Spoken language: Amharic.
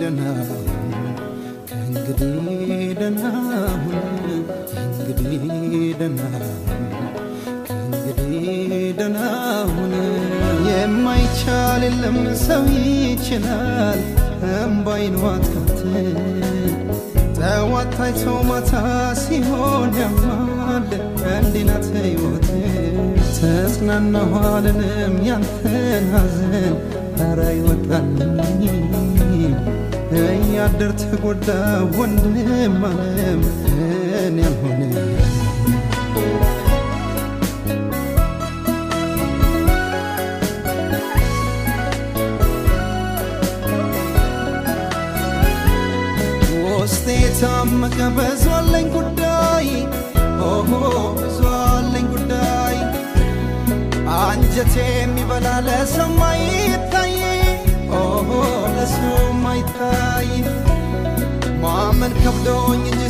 ደህና ሁን፣ ከእንግዲህ ደህና ሁን፣ ከእንግዲህ ደህና ሁን፣ ከእንግዲህ ደህና ሁን። የማይቻል የለም ሰው ይችላል፣ እምባይን ዋትካት ጠዋት ታይቶ ማታ ሲሆን ያማል፣ እንዲህ ናት ሕይወት። ተጽናናሁ አልልም ያንተን ሐዘን ኧረ አይወጣልኝ፣ እያደር ተጎዳ ወንድም አለም እኔ አልሆነ። ውስጤ የታመቀ ብዙ አለኝ ጉዳይ፣ ኦሆ ብዙ አለኝ ጉዳይ፣ አንጀቴ የሚበላ ለሰው ማይታይ፣ ኦሆ ለሰው ማይታይ፣ ማመን ከብዶኝ እንጂ